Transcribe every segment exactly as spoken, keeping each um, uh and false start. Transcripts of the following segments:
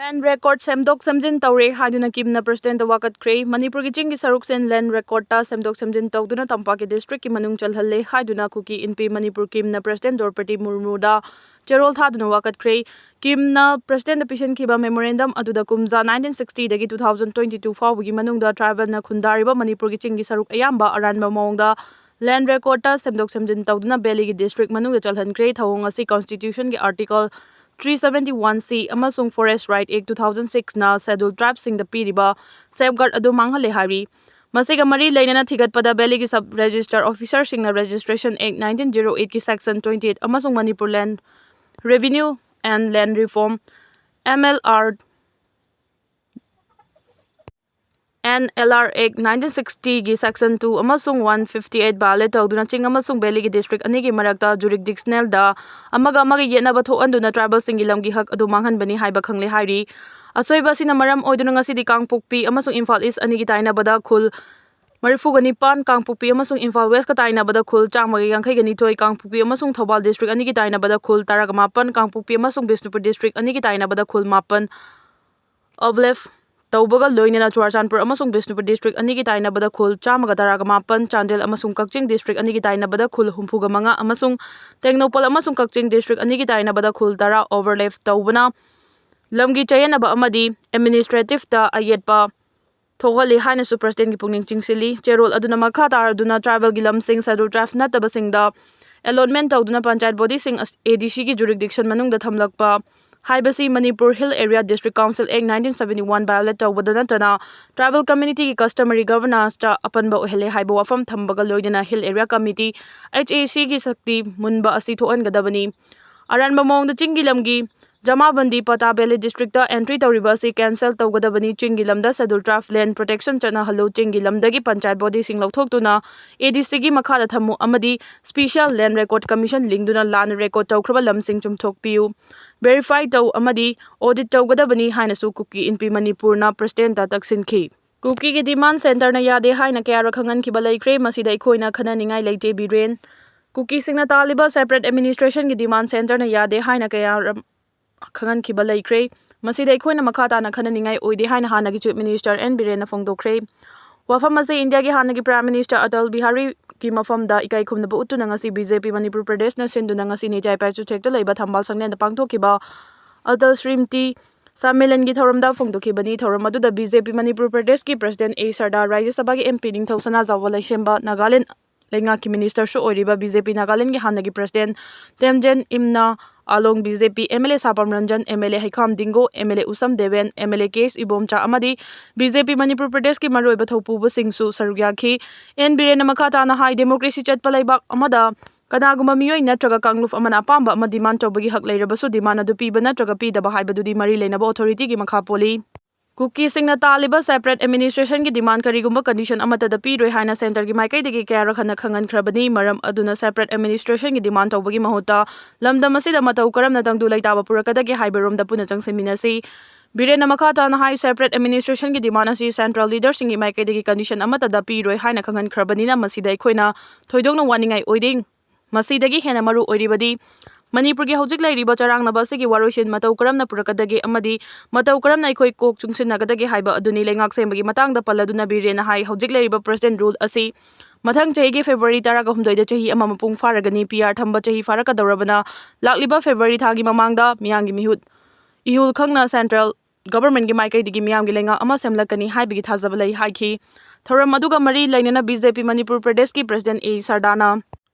Land record ꯁꯦꯝꯗꯣꯛ ꯁꯦꯝꯖꯤꯟ ꯇꯧꯔꯦ ꯍꯥꯏꯗꯨꯅ ꯀꯤꯝꯅ presidentꯇ ꯋꯥꯀꯠꯈ꯭ꯔꯦ꯫ ꯃꯅꯤꯄꯨꯔꯒꯤ ꯆꯤꯡꯒꯤ ꯁꯔꯨꯛꯁꯤꯡ land recordꯇ ꯁꯦꯝꯗꯣꯛ ꯁꯦꯝꯖꯤꯟ ꯇꯧꯗꯨꯅ ꯇꯝꯄꯥꯛꯀꯤ districtꯀꯤ ꯃꯅꯨꯡ ꯆꯜꯍꯜꯂꯦ ꯍꯥꯏꯗꯨꯅ ꯀꯨꯀꯤ ꯏꯟꯄꯤ ꯃꯅꯤꯄꯨꯔ ꯀꯤꯝꯅ president ꯗ꯭ꯔꯧꯄꯗꯤ ꯃꯨꯔꯃꯨꯗ ꯆꯦꯔꯣꯜ ꯊꯥꯗꯨꯅ ꯋꯥꯀꯠꯈ꯭ꯔꯦ꯫ ꯀꯤꯝꯅ presidentꯇ ꯄꯤꯁꯤꯟꯈꯤꯕ memorandum ꯑꯗꯨꯗ ꯀꯨꯝꯖꯥ nineteen sixtyꯗꯒꯤ two thousand twenty-two ꯐꯥꯎꯕꯒꯤ ꯃꯅꯨꯡꯗ tribalꯅ ꯈꯨꯟꯗꯥꯔꯤꯕ ꯃꯅꯤꯄꯨꯔꯒꯤ ꯆꯤꯡꯒꯤ ꯁꯔꯨꯛ ꯑꯌꯥꯝꯕ ꯑꯔꯥꯟꯕ ꯃꯑꯣꯡꯗ land recordꯇ ꯁꯦꯝꯗꯣꯛ ꯁꯦꯝꯖꯤꯟ ꯇꯧꯗꯨꯅ valleyꯒꯤ district ꯃꯅꯨꯡꯗ ꯆꯜꯍꯟꯈ꯭ꯔꯦ꯫ ꯊꯧꯑꯣꯡ ꯑꯁꯤ constitutionꯒꯤ article three seventy-one C ꯑꯃꯁꯨꯡ Forest Right Act two thousand sixꯅ scheduled tribeꯁꯤꯡꯗ ꯄꯤꯔꯤꯕ safeguard ꯑꯗꯨ ꯃꯥꯡꯍꯜꯂꯦ ꯍꯥꯏꯔꯤ꯫ ꯃꯁꯤꯒ ꯃꯔꯤ ꯂꯩꯅꯅ ꯊꯤꯒꯠꯄꯗ valleyꯒꯤ sub register officerꯁꯤꯡꯅ Registration Act nineteen zero eightꯀꯤ section twenty-eight ꯑꯃꯁꯨꯡ Manipur Land Revenue and Land Reform, M L R, and L R Act nineteen sixtyꯒꯤ section two ꯑꯃꯁꯨꯡ one fifty-eight violate ꯇꯧꯗꯨꯅ ꯆꯤꯡ ꯑꯃꯁꯨꯡ valleyꯒꯤ district ꯑꯅꯤꯒꯤ ꯃꯔꯛꯇ jurisdictionalꯗ ꯑꯃꯒ ꯑꯃꯒ ꯌꯦꯠꯅꯕ ꯊꯣꯛꯍꯟꯗꯨꯅ tribalꯁꯤꯡꯒꯤ ꯂꯝꯒꯤ ꯍꯛ ꯑꯗꯨ ꯃꯥꯡꯍꯟꯕꯅꯤ ꯍꯥꯏꯕ ꯈꯪꯂꯦ ꯍꯥꯏꯔꯤ꯫ ꯑꯁꯣꯏꯕ ꯑꯁꯤꯅ ꯃꯔꯝ ꯑꯣꯏꯗꯨꯅ ꯉꯁꯤꯗꯤ ꯀꯥꯡꯄꯣꯛꯄꯤ ꯑꯃꯁꯨꯡ ꯏꯝꯐꯥꯜ East ꯑꯅꯤꯒꯤ ꯇꯥꯏꯅꯕꯗ ꯈꯨꯜ ꯃꯔꯤꯐꯨꯒ ꯅꯤꯄꯥꯟ, ꯀꯥꯡꯄꯣꯛꯄꯤ ꯑꯃꯁꯨꯡ ꯏꯝꯐꯥꯜ Westꯀ ꯇꯥꯏꯅꯕꯗ ꯈꯨꯜ ꯆꯥꯝꯃꯒ ꯌꯥꯡꯈꯩꯒ ꯅꯤꯊꯣꯏ, ꯀꯥꯡꯄꯣꯛꯄꯤ ꯑꯃꯁꯨꯡ ꯊꯧꯕꯥꯜ district ꯑꯅꯤꯒꯤ ꯇꯥꯏꯅꯕꯗ ꯈꯨꯜ ꯇꯔꯥꯒ ꯃꯥꯄꯟ, ꯀꯥꯡꯄꯣꯛꯄꯤ ꯑꯃꯁꯨꯡ ꯕꯤꯁꯅꯨꯄꯨꯔ district ꯑꯅꯤꯒꯤ ꯇꯥꯏꯅꯕꯗ ꯈꯨꯜ ꯃꯥꯄꯟ, overlap ꯇꯧꯕꯒ ꯂꯣꯏꯅꯅ ꯆꯨꯔꯥꯆꯥꯟꯄꯨꯔ ꯑꯃꯁꯨꯡ ꯕꯤꯁꯅꯨꯄꯨꯔ district ꯑꯅꯤꯒꯤ ꯇꯥꯏꯅꯕꯗ ꯈꯨꯜ ꯆꯥꯝꯃꯒ ꯇꯔꯥꯒ ꯃꯥꯄꯟ, ꯆꯥꯟꯗꯦꯜ ꯑꯃꯁꯨꯡ ꯀꯛꯆꯤꯡ district ꯑꯅꯤꯒꯤ ꯇꯥꯏꯅꯕꯗ ꯈꯨꯜ ꯍꯨꯝꯐꯨꯒ ꯃꯉꯥ ꯑꯃꯁꯨꯡ ꯇꯦꯡꯅꯧꯄꯜ ꯑꯃꯁꯨꯡ ꯀꯛꯆꯤꯡ district ꯑꯅꯤꯒꯤ ꯇꯥꯏꯅꯕꯗ ꯈꯨꯜ ꯇꯔꯥ overlap ꯇꯧꯕꯅ ꯂꯝꯒꯤ ꯆꯌꯦꯠꯅꯕ ꯑꯃꯗꯤ administrativeꯇ ꯑꯌꯦꯠꯄ ꯊꯣꯛꯍꯜꯂꯤ ꯍꯥꯏꯅꯁꯨ presidentꯀꯤ ꯄꯨꯛꯅꯤꯡ ꯆꯤꯡꯁꯤꯜꯂꯤ꯫ ꯆꯦꯔꯣꯜ ꯑꯗꯨꯅ ꯃꯈꯥ ꯇꯥꯔꯗꯨꯅ tribalꯒꯤ ꯂꯝꯁꯤꯡ scheduled tribe ꯅꯠꯇꯕꯁꯤꯡꯗ allotment ꯇꯧꯗꯨꯅ ꯄꯟꯆꯥꯌꯠ bodyꯁꯤꯡ ꯑꯁ-, ADCꯒꯤ jurisdiction ꯃꯅꯨꯡꯗ ꯊꯝꯂꯛꯄ ꯍꯥꯏꯕꯁꯤ Manipur Hill Area District Council Act nineteen seventy-one violate ꯇꯧꯕꯗ ꯅꯠꯇꯅ tribal communityꯒꯤ customary governanceꯇ ꯑꯄꯟꯕ ꯑꯣꯏꯍꯜꯂꯦ ꯍꯥꯏꯕ ꯋꯥꯐꯝ ꯊꯝꯕꯒ ꯂꯣꯏꯅꯅ Hill Area Committee, HACꯒꯤ ꯁꯛꯇꯤ ꯃꯨꯟꯕ ꯑꯁꯤ ꯊꯣꯛꯍꯟꯒꯗꯕꯅꯤ꯫ ꯑꯔꯥꯟꯕ ꯃꯑꯣꯡꯗ ꯆꯤꯡꯒꯤ ꯂꯝꯒꯤ ꯖꯃꯥꯕꯟꯗꯤ ꯄꯇꯥ valley districtꯇ entry ꯇꯧꯔꯤꯕ ꯑꯁꯤ cancel ꯇꯧꯒꯗꯕꯅꯤ꯫ ꯆꯤꯡꯒꯤ ꯂꯝꯗ scheduled tribe land protection ꯆꯠꯅꯍꯜꯂꯨ꯫ ꯆꯤꯡꯒꯤ ꯂꯝꯗꯒꯤ ꯄꯟꯆꯥꯌꯠ bodyꯁꯤꯡ ꯂꯧꯊꯣꯛꯇꯨꯅ ADCꯒꯤ ꯃꯈꯥꯗ ꯊꯝꯃꯨ ꯑꯃꯗꯤ Special Land Record Commission ꯂꯤꯡꯗꯨꯅ ꯂꯥꯟꯅ record ꯇꯧꯈ꯭ꯔꯕ ꯂꯝꯁꯤꯡ ꯆꯨꯝꯊꯣꯛꯄꯤꯌꯨ, verify ꯇꯧ ꯑꯃꯗꯤ audit ꯇꯧꯒꯗꯕꯅꯤ ꯍꯥꯏꯅꯁꯨ ꯀꯨꯀꯤ ꯏꯟꯄꯤ ꯃꯅꯤꯄꯨꯔꯅ presidentꯇ ꯇꯛꯁꯤꯟꯈꯤ꯫ ꯀꯨꯀꯤꯒꯤ demand centreꯅ ꯌꯥꯗꯦ ꯍꯥꯏꯅ ꯀꯌꯥꯔꯛ ꯈꯪꯍꯟꯈꯤꯕ ꯂꯩꯈ꯭ꯔꯦ꯫ ꯃꯁꯤꯗ ꯑꯩꯈꯣꯏꯅ ꯈꯟꯅꯅꯤꯡꯉꯥꯏ ꯂꯩꯇꯦ, ꯕꯤꯔꯦꯟ꯫ ꯀꯨꯀꯤꯁꯤꯡꯅ ꯇꯥꯜꯂꯤꯕ separate administrationꯒꯤ demand centreꯅ ꯌꯥꯗꯦ ꯍꯥꯏꯅ ꯀꯌꯥꯔꯛ ꯈꯪꯍꯟꯈꯤꯕ ꯂꯩꯈ꯭ꯔꯦ꯫ ꯃꯁꯤꯗ ꯑꯩꯈꯣꯏꯅ ꯃꯈꯥ ꯇꯥꯅ ꯈꯟꯅꯅꯤꯡꯉꯥꯏ ꯑꯣꯏꯗꯦ ꯍꯥꯏꯅ ꯍꯥꯟꯅꯒꯤ Chief Minister ꯑꯦꯟ ꯕꯤꯔꯦꯟꯅ ꯐꯣꯡꯗꯣꯛꯈ꯭ꯔꯦ꯫ ꯋꯥꯐꯝ ꯑꯁꯤ ꯏꯟꯗꯤꯌꯥꯒꯤ ꯍꯥꯟꯅꯒꯤ Prime Minister ꯑꯇꯜ ꯕꯤꯍꯥꯔꯤꯒꯤ ꯃꯐꯝꯗ ꯏꯀꯥꯏ ꯈꯨꯝꯅꯕ ꯎꯠꯇꯨꯅ ꯉꯁꯤ B J P ꯃꯅꯤꯄꯨꯔ ꯄ꯭ꯔꯗꯦꯁꯅ ꯁꯤꯟꯗꯨꯅ ꯉꯁꯤ ꯅꯤꯇꯥꯏ ꯄꯥꯏꯆꯨꯊꯦꯛꯇ ꯂꯩꯕ ꯊꯝꯕꯥꯜ ꯁꯪꯂꯦꯟꯗ ꯄꯥꯡꯊꯣꯛꯈꯤꯕ ꯑꯇꯜ ꯁ꯭ꯔꯤꯃꯇꯤ ꯁꯝꯃꯦꯂꯟꯒꯤ ꯊꯧꯔꯝꯗ ꯐꯣꯡꯗꯣꯛꯈꯤꯕꯅꯤ꯫ ꯊꯧꯔꯝ ꯑꯗꯨꯗ B J P ꯃꯅꯤꯄꯨꯔ ꯄ꯭ꯔꯗꯦꯁꯀꯤ President ꯑꯦ ꯁꯔꯗꯥꯔ, ꯔꯥꯖ꯭ꯌ ꯁꯚꯥꯒꯤ M P ꯅꯤꯡꯊꯧ ꯁꯅꯥꯖꯥꯎꯕ ꯂꯩꯁꯦꯝꯕ, ꯅꯥꯒꯥꯂꯦꯟ ꯂꯩꯉꯥꯛꯀꯤ Ministerꯁꯨ ꯑꯣꯏꯔꯤꯕ B J P ꯅꯥꯒꯥꯂꯦꯟꯒꯤ ꯍꯥꯟꯅꯒꯤ President ꯇꯦꯝꯖꯦꯟ ꯏꯝꯅꯥ ꯑꯥꯂꯣꯡ, B J P M L A ꯁꯥꯄꯝ Ranjan, M L A ꯍꯩꯈꯥꯝ ꯗꯤꯡꯒꯣ, M L A Usham Deben, M L A ꯀꯦ ꯑꯦꯁ ꯏꯕꯣꯝꯆꯥ ꯑꯃꯗꯤ B J P ꯃꯅꯤꯄꯨꯔ ꯄ꯭ꯔꯗꯦꯁꯀꯤ ꯃꯔꯨꯑꯣꯏꯕ ꯊꯧꯄꯨꯕꯁꯤꯡꯁꯨ ꯁꯔꯨꯛ ꯌꯥꯈꯤ꯫ ꯑꯦꯟ ꯕꯤꯔꯦꯟꯅ ꯃꯈꯥ ꯇꯥꯅ ꯍꯥꯏ, democracy ꯆꯠꯄ ꯂꯩꯕꯥꯛ ꯑꯃꯗ ꯀꯅꯥꯒꯨꯝꯕ ꯃꯤꯑꯣꯏ ꯅꯠꯇ꯭ꯔꯒ ꯀꯥꯡꯂꯨꯞ ꯑꯃꯅ ꯑꯄꯥꯝꯕ ꯑꯃ demand ꯇꯧꯕꯒꯤ ꯍꯛ ꯂꯩꯔꯕꯁꯨ, demand ꯑꯗꯨ ꯄꯤꯕ ꯅꯠꯇ꯭ꯔꯒ ꯄꯤꯗꯕ ꯍꯥꯏꯕꯗꯨꯗꯤ ꯃꯔꯤ ꯂꯩꯅꯕ authorityꯒꯤ ꯃꯈꯥ ꯄꯣꯜꯂꯤ꯫ ꯀꯨꯀꯤꯁꯤꯡꯅ ꯇꯥꯜꯂꯤꯕ separate administrationꯒꯤ demand ꯀꯔꯤꯒꯨꯝꯕ condition ꯑꯃꯠꯇꯗ ꯄꯤꯔꯣꯏ ꯍꯥꯏꯅ centreꯒꯤ ꯃꯥꯏꯀꯩꯗꯒꯤ ꯀꯌꯥꯔꯛ ꯍꯟꯅ ꯈꯪꯍꯟꯈ꯭ꯔꯕꯅꯤ꯫ ꯃꯔꯝ ꯑꯗꯨꯅ separate administrationꯒꯤ demand ꯇꯧꯕꯒꯤ ꯃꯍꯨꯠꯇ ꯂꯝꯗꯝ ꯑꯁꯤꯗ ꯃꯇꯧ ꯀꯔꯝꯅ ꯇꯪꯗꯨ ꯂꯩꯇꯥꯕ ꯄꯨꯔꯛꯀꯗꯒꯦ ꯍꯥꯏꯕꯔꯣꯝꯗ ꯄꯨꯟꯅ ꯆꯪꯁꯤꯟꯃꯤꯟꯅꯁꯤ꯫ ꯕꯤꯔꯦꯟꯅ ꯃꯈꯥ ꯇꯥꯅ ꯍꯥꯏ, separate administrationꯒꯤ demand ꯑꯁꯤ central leaderꯁꯤꯡꯒꯤ ꯃꯥꯏꯀꯩꯗꯒꯤ condition ꯑꯃꯠꯇꯗ ꯄꯤꯔꯣꯏ ꯍꯥꯏꯅ ꯈꯪꯍꯟꯈ꯭ꯔꯕꯅꯤꯅ ꯃꯁꯤꯗ ꯑꯩꯈꯣꯏꯅ ꯊꯣꯏꯗꯣꯛꯅ ꯋꯥꯅꯤꯡꯉꯥꯏ ꯑꯣꯏꯗꯦ꯫ ꯃꯁꯤꯗꯒꯤ ꯍꯦꯟꯅ ꯃꯔꯨ ꯑꯣꯏꯔꯤꯕꯗꯤ ꯃꯅꯤꯄꯨꯔꯒꯤ ꯍꯧꯖꯤꯛ ꯂꯩꯔꯤꯕ ꯆꯔꯥꯡꯅꯕ ꯑꯁꯤꯒꯤ ꯋꯥꯔꯣꯏꯁꯤꯟ ꯃꯇꯧ ꯀꯔꯝꯅ ꯄꯨꯔꯛꯀꯗꯒꯦ ꯑꯃꯗꯤ ꯃꯇꯧ ꯀꯔꯝꯅ ꯑꯩꯈꯣꯏ ꯀꯣꯛ ꯆꯨꯡꯁꯤꯟꯅꯒꯗꯒꯦ ꯍꯥꯏꯕ ꯑꯗꯨꯅꯤ꯫ ꯂꯩꯉꯥꯛ ꯁꯦꯝꯕꯒꯤ ꯃꯇꯥꯡꯗ ꯄꯜꯂꯗꯨꯅ ꯕꯤꯔꯦꯟꯅ ꯍꯥꯏ, ꯍꯧꯖꯤꯛ ꯂꯩꯔꯤꯕ President rule ꯑꯁꯤ ꯃꯊꯪ ꯆꯍꯤꯒꯤ February ꯇꯔꯥꯒ ꯍꯨꯝꯗꯣꯏꯗ ꯆꯍꯤ ꯑꯃ ꯃꯄꯨꯡ ꯐꯥꯔꯒꯅꯤ꯫ P R ꯊꯝꯕ ꯆꯍꯤ ꯐꯥꯔꯛꯀꯗꯧꯔꯕꯅ ꯂꯥꯛꯂꯤꯕ February ꯊꯥꯒꯤ ꯃꯃꯥꯡꯗ ꯃꯤꯌꯥꯝꯒꯤ ꯃꯤꯍꯨꯠ ꯏꯍꯨꯜ ꯈꯪꯅ central governmentꯒꯤ ꯃꯥꯏꯀꯩꯗꯒꯤ ꯃꯤꯌꯥꯝꯒꯤ ꯂꯩꯉꯥꯛ ꯑꯃ ꯁꯦꯝꯂꯛꯀꯅꯤ ꯍꯥꯏꯕꯒꯤ ꯊꯥꯖꯕ ꯂꯩ ꯍꯥꯏꯈꯤ꯫ ꯊꯧꯔꯝ ꯑꯗꯨꯒ ꯃꯔꯤ ꯂꯩꯅꯅ B J P ꯃꯅꯤꯄꯨꯔ ꯄ꯭ꯔꯗꯦꯁꯀꯤ President ꯑꯦ ꯁꯔꯗꯥꯅ